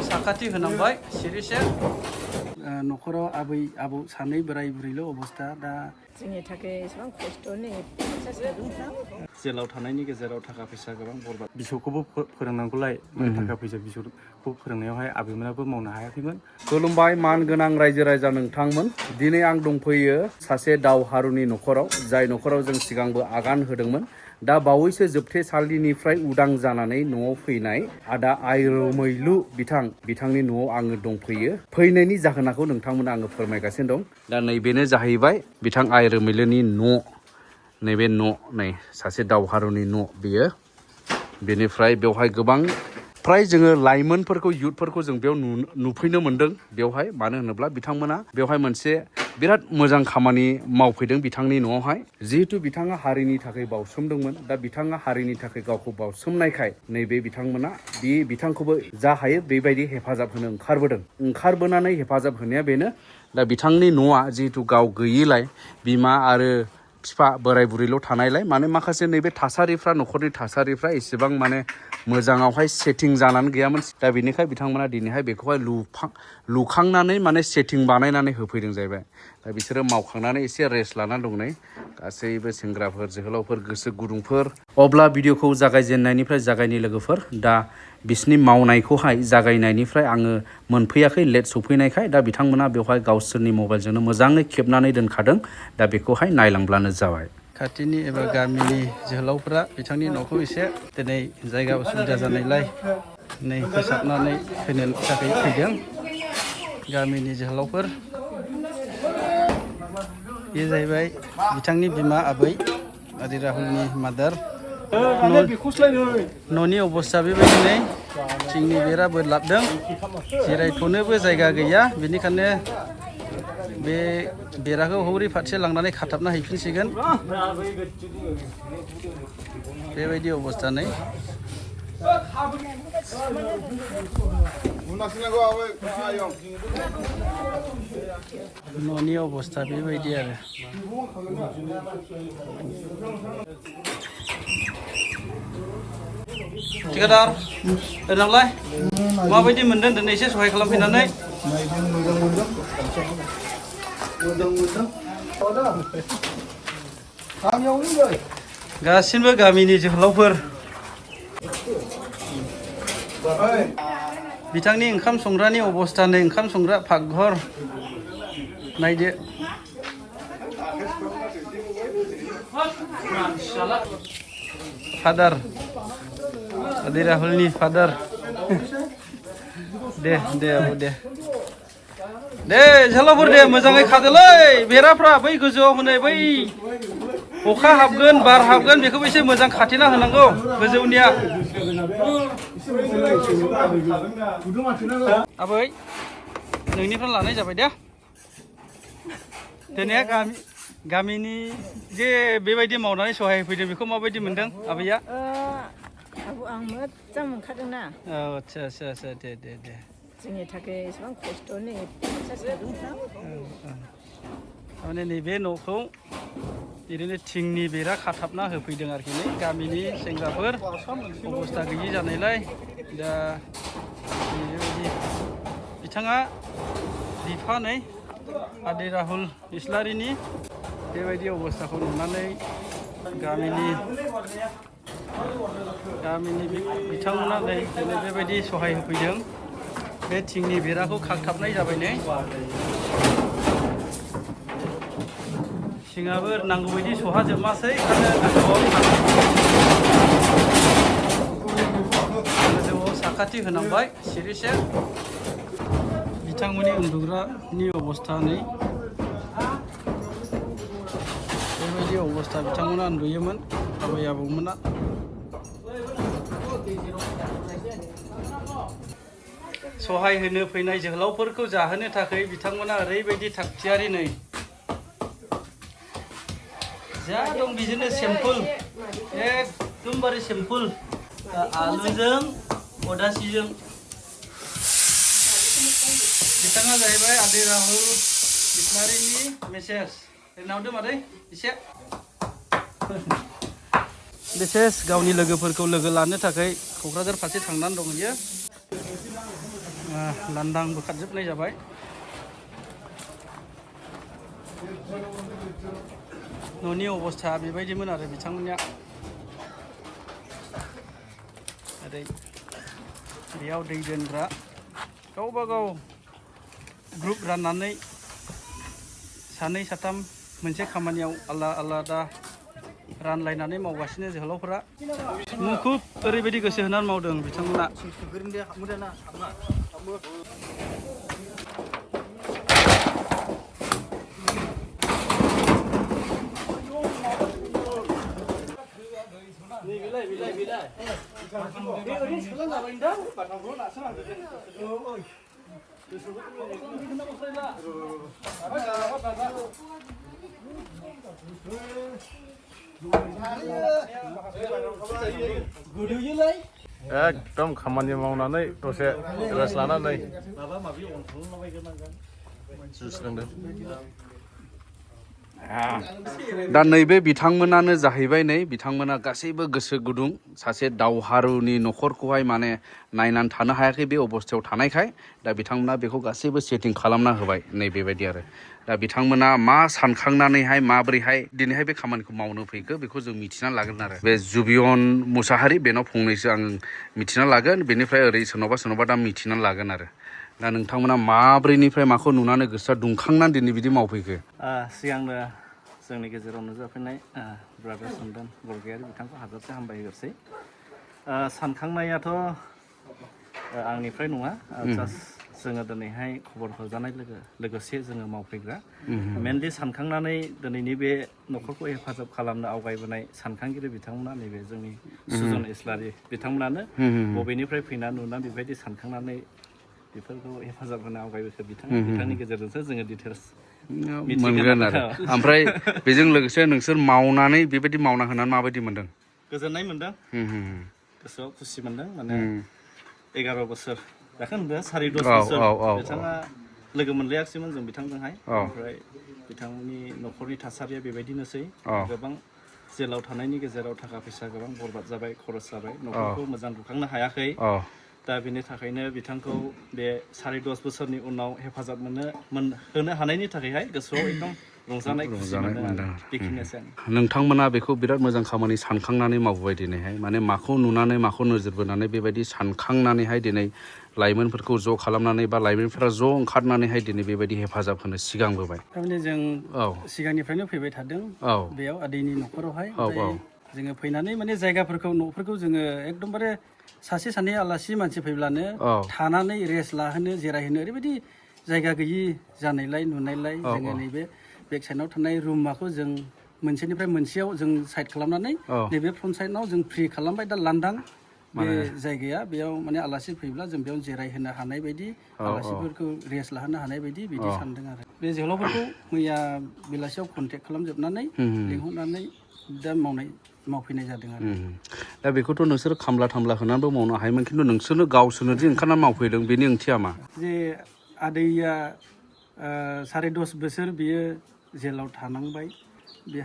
साखाथि होनांबाय सिरिसे न'खराव आबै आबौ सानै बोराय बुरैल' अबस्था दा जोंनि थाखाय एसेबां खस्थ'नि जेलाव थानायनि गेजेराव थाखा फैसा गोबां बरबाद बिसौखौबो फोरोंनांगौलाय थाखा फैसा बिसौखौ फोरोंनायावहाय आबैमोनाबो मावनो हायाखैमोन। खुलुमबाय मान गोनां रायजो राजा नोंथांमोन, दिनै आं दंफैयो सासे दावहारुनि न'खराव, जाय न'खराव जों सिगांबो आगान होदोंमोन। दा बावैसो जोबथेसालिनिफ्राय उदां जानानै न'आव फैनाय आदा आइरमैलु बिथांनि न'आव आङो दंफैयो। फैनायनि जाहोनाखौ नोंथांमोना आङो फोरमायगासिनो दं। दा नैबेनो जाहैबाय बिथां आइरमैलुनि न'। नैबे न' नै सासे दावहारुनि न' बेयो। बेनिफ्राय बेवहाय गोबां फ्राय जोङो लाइमोनफोरखौ युथफोरखौ जों बेयाव नुफैनो मोन्दों। बेवहाय मानो होनोब्ला बिथांमोना बेवहाय मोनसे बिराद मोजां खामानि मावफैदों बिथांनि न'आवहाय। जिहेथु बिथाङा हारिनि थाखाय बावसोमदोंमोन, दा बिथाङा हारिनि थाखाय गावखौ बावसोमनायखाय नैबे बिथांमोना बिथांखौबो जा हायो बेबायदि हेफाजाब होनो ओंखारबोनानै हेफाजाब होनाया बेनो। दा बिथांनि न'आ जिहेथु गाव गैयिलाय, बिमा आरो बिफा बोराय बुरैल' थानायलाय माने माखासे नैबे थासारिफ्रा, न'खरनि थासारिफ्रा एसेबां माने मोजाङावहाय सेटिं जानानै गैयामोन। दा बेनिखाय बिथांमोना दिनैहाय बेखौहाय लुखांनानै माने सेटिं बानायनानै होफैदों जाहैबाय। दा बिसोरो मावखांनानै एसे रेस्ट लानानै दं नै गासैबो सेंग्राफोर जोहोलावफोर गोसो गुदुंफोर। अब्ला भिडिअखौ जागायजेननायनिफ्राय जागायनि लोगोफोर। दा बिसिनि मावनायखौहाय जागायनायनिफ्राय आङो मोनफैयाखै, लेट सफैनायखाय। दा बिथांमोना बेवहाय गावसोरनि मबाइलजोंनो मोजाङै खेबनानै दोनखादों। दा बेखौहाय नायलांब्लानो जाबाय। खाथिनि एबा गामिनि जोहोलावफोरा बिथांनि न'खौ एसे दिनै जायगा उसुबिदा जानायलाय नै फोसाबनानै होनो थाखाय फैदों गामिनि जोहोलावफोर। बे जाहैबाय बिथांनि बिमा आबै आदै राहुलनि मादार। न'नि अबस्था बेबायदिनो थिंनि बेरा बोदलाबदों, जिरायथ'नोबो जायगा गैया। बेनिखायनो बे बेराखौ हौरै फारसे लांनानै खाथाबना हैफिनसिगोन। बेबायदि अबस्था नै न'नि अबस्था बेबायदि आरो। ठिकादार देनांलाय माबायदि मोनदों दिनै एसे सहाय खालामफैनानै? गासिबो गामिनि जोहोलावफोर बिथांनि ओंखाम संग्रानि अबस्था नै ओंखाम संग्रा पाकघर नायदो। फादार आदै राहुलनि फादार। दे आबौ दे जोहोलावफोर दे मोजाङै खादोलै बेराफ्रा। बै गोजौआव हनै बै अखा हाबगोन बार हाबगोन बेखौबो एसे मोजां खाथेना होनांगौ गोजौनिया। आबै नोंनिफ्राय लानाय जाबाय दे। दिनै गामिनि जे बेबायदि मावनानै सहाय होफैदों बेखौ माबायदि मोनदों आबैया? आं मोजां मोनखादोंना। औ आदसा दे जोंनि थाखाय एसेबां खस्थ'नि माने नैबे न'खौ ओरैनो थिंनि बेरा खाथाबना होफैदों आरोखि नै गामिनि सेंग्राफोर अबस्था गैयि जानायलाय। दा बेबायदि बिथाङा बिफा नै आदै राहुल इस्लारिनि बेबायदि अबस्थाखौ नुनानै गामिनि बिथांमोना नै बेबायदि सहाय होफैदों। बे थिंनि बेराखौ खागथाबनाय जाबाय नै। थिङाबो नांगौ बायदि सहाजोबासै, गोजौआव साखाथि होनांबाय सिरिसे। बिथांमोननि उन्दुग्रानि अबस्था नै बेबायदि अबस्था बिथांमोना उन्दुयोमोन आबै आबौमोना। सहाय होनो फैनाय जोहोलावफोरखौ जाहोनो थाखाय बिथांमोना ओरैबायदि थागथियारि नै। जा दं बिदिनो सिम्पोल, एकदमबारे सिम्पोल। आलुजों अदासिजों। बिथाङा जाहैबाय आदै राहुल इस्लारिनि मेसेज। नावदो मादै एसे बिसेस गावनि लोगोफोरखौ लोगो लानो थाखाय क'क्राझार फारसे थांनानै दं बियो लांदांबो खारजोबनाय जाबाय न'नि अबस्था बेबायदिमोन आरो बिथांमोननिया ओरै बेयाव दै दोनग्रा गावबा गाव ग्रुप राननानै सानै साथाम मोनसे खामानियाव आलादा रानलायनानै मावगासिनो जोहोलावफोरा मुखुब ओरैबायदि गोसो होनानै मावदों बिथांमोना एकदम खामानि मावनानै दसे रेस्ट लानानै जुइस लोंदों दा नैबे बिथांमोनानो जाहैबाय नै बिथांमोना गासैबो गोसो गुदुं सासे दावहारुनि न'खरखौहाय माने नायनानै थानो हायाखै बे अबस्थायाव थानायखाय दा बिथांमोना बेखौ गासैबो सेटिं खालामना होबाय नै बेबायदि आरो दा बिथांमोना मा सानखांनानैहाय माबोरैहाय दिनैहाय बे खामानिखौ मावनो फैखो बेखौ जों मिथिना लागोन आरो बे जुबियन मुसाहारि बेनाव फंनैसो आं मिथिना लागोन बेनिफ्राय ओरै सोरनावबा दा मिथिना लागोन आरो दा नोंथांमोना माब्रैनिफ्राय माखौ नुनानै गोसोआ दुंखांनानै दिनै बिदि मावफैखो सिगांनो जोंनि गेजेराव नुजाफैनाय ब्रादार सोमदोन बरगयारि बिथांखौ हाजारसे हामबायग्रोसै सानखांनायाथ' आंनिफ्राय नङा जास्ट जोङो दिनैहाय खबर हरजानाय लोगोसे जोङो मावफैग्रा मेनलि सानखांनानै दिनैनि बे न'खरखौ हेफाजाब खालामनो आवगायबोनाय सानखांगिरि बिथांमोना नैबे जोंनि सुजन इस्लारि बिथांमोनानो बबेनिफ्राय फैना नुनानै बेबायदि सानखांनानै बेफोरखौ हेफाजाब होनो आवगायबोखो बिथांनि गेजेरजोंसो जोङो डिटेल्स मोनगोन आरो ओमफ्राय बेजों लोगोसे नोंसोर मावनानै बेबायदि मावना होनानै माबायदि मोनदों गोजोननाय मोनदों गोसोआव खुसि मोनदों माने 11 बोसोर दाखौ होनदों 10.5 बोसोर बिथाङा लोगो मोनलायाखैमोन जों बिथांजोंहाय ओमफ्राय बिथांनि न'खरनि थासारिया बेबायदिनोसै गोबां जेलाव थानायनि गेजेराव थाखा फैसा गोबां बरबाद जाबाय खरस जाबाय न'खरखौ मोजां लुखांनो हायाखै दा बेनि थाखायनो बिथांखौ बे 10.5 बोसोरनि उनाव हेफाजाब होनो हानायनि थाखायहाय गोसोआव एकदम रंजानाय खुसि मोनदों आरो बेखिनियासै नोंथांमोना बेखौ बिराद मोजां खामानि सानखांनानै मावबाय दिनैहाय माने माखौ नुनानै माखौ नोजोर बोनानै बेबायदि सानखांनानैहाय दिनै लाइमोनफोरखौ ज' खालामनानै बा लाइमोनफोरा ज' ओंखारनानैहाय दिनै बेबायदि हेफाजाब होनो सिगांबोबाय थारमाने जों सिगांनिफ्रायनो फैबाय थादों बेयाव आदैनि न'खरावहाय ओमफ्राय जोङो फैनानै माने जायगाफोरखौ न'फोरखौ जोङो एकदमबारे सासे सानै आलासि मानसि फैब्लानो थानानै रेस्ट लाहोनो जिरायहोनो ओरैबायदि जायगा गैयि जानायलाय नुनायलाय जोङो नैबे बेक साइडआव थानाय रुमाखौ जों मोनसेनिफ्राय मोनसेयाव जों साइड खालामनानै नैबे फ्रन्ट साइडआव जों फ्रि खालामबाय दा लांदां बे जायगाया बेयाव माने आलासि फैब्ला जों बेयाव जिरायहोनो हानाय बायदि आलासिफोरखौ रेस्ट लाहोनो हानाय बायदि बिदि सानदों आरो बे जोहोलावफोरखौ मैया बेलासियाव कन्टेक्ट खालामजोबनानै लिंहरनानै दा मावफैनाय जादों आरो दा बेखौथ' नोंसोर खामला थामला होनानैबो मावनो हायोमोन खिन्थु नोंसोरनो गावसोरनो जे ओंखारनानै मावफैदों बेनि ओंथिया मा जे आदैया 10.5 बोसोर बियो जेलाव थानांबाय बे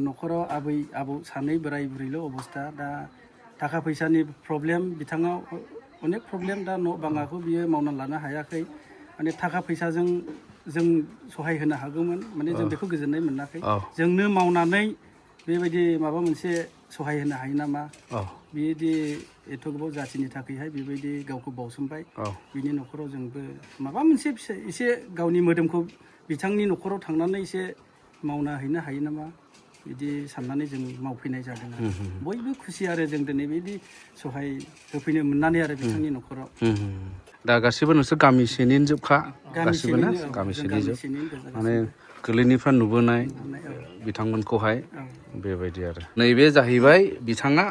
न'खराव आबै आबौ सानै बोराय बुरैल' अबस्था दा थाखा फैसानि प्रब्लेम बिथाङाव अनेक प्रब्लेम दा न' बाङाखौ बियो मावना लानो हायाखै माने थाखा फैसाजों जों सहाय होनो हागौमोन माने जों बेखौ गोजोननाय मोनाखै जोंनो मावनानै बेबायदि माबा मोनसे सहाय होनो हायो नामा बेदि एथ' गोबाव जाथिनि थाखायहाय बेबायदि गावखौ बावसोमबाय बिनि न'खराव जोंबो माबा मोनसे एसे गावनि मोदोमखौ बिथांनि न'खराव थांनानै एसे मावना हैनो हायो नामा बिदि साननानै जों मावफैनाय जादों आरो बयबो खुसि आरो जों दिनै बिदि सहाय होफैनो मोननानै आरो बिथांनि न'खराव दा गासिबो नोंसोर गामिसेनिनो जोबखा गासिबो ना गामिसेनि जोब माने गोरलैनिफ्राय नुबोनाय बिथांमोनखौहाय बेबायदि आरो नैबे जाहैबाय बिथाङा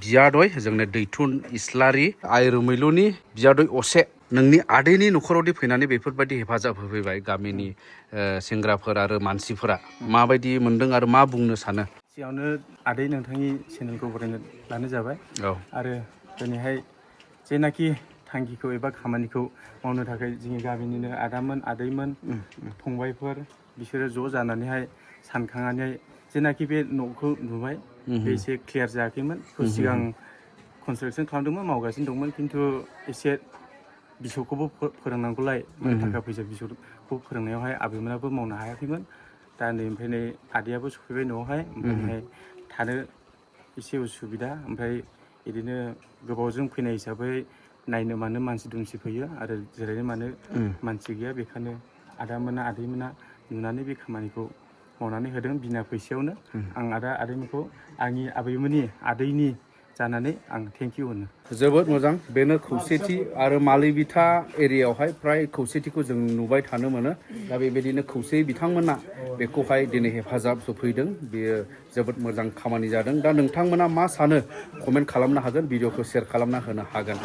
बियादै जोंनो दैथुन इस्लारि आइ रोमैलुनि बियादै असे नोंनि आदैनि न'खरावदि फैनानै बेफोरबायदि हेफाजाब होफैबाय गामिनि सेंग्राफोर आरो मानसिफोरा माबायदि मोनदों आरो मा बुंनो सानो सिगाङावनो आदै नोंथांनि चेनेलखौ बरायनो लानो जाबाय आरो दिनैहाय जेनाखि थांखिखौ एबा खामानिखौ मावनो थाखाय जोंनि गामिनिनो आदामोन आदैमोन फंबायफोर बिसोरो ज' जानानैहाय सानखांनानै जेनाखि बे न'खौ नुबाय बे एसे क्लियार जायाखैमोन सिगां कनस्ट्राक्सन खालामदोंमोन मावगासिनो दंमोन खिन्थु एसे बिसौखौबो फोरोंनांगौलाय थाखा फैसा बिसौखौ फोरोंनायावहाय आबैमोनाबो मावनो हायाखैमोन दा नै ओमफ्राय नै आदैयाबो सफैबाय न'आवहाय ओमफ्राय थानो एसे उसुबिदा ओमफ्राय बिदिनो गोबावजों फैनाय हिसाबै नायनो मानो मानसि दुमसि फैयो आरो जिरायनो मानो मानसि गैया बेखायनो आदामोना आदैमोना नुनानै बे खामानिखौ मावनानै होदों बिना फैसायावनो आं आदैमोनखौ आंनि आबैमोननि आदैनि जानानै आं थेंक इउ होनो जोबोद मोजां बेनो खौसेथि आरो मालिबिथा एरियायावहाय फ्राय खौसेथिखौ जों नुबाय थानो मोनो दा बेबायदिनो खौसेयै बिथांमोना बेखौहाय दिनै हेफाजाब होफैदों बेयो जोबोद मोजां खामानि जादों दा नोंथांमोना मा सानो कमेन्ट खालामनो हागोन भिडिअखौ शेयार खालामना होनो हागोन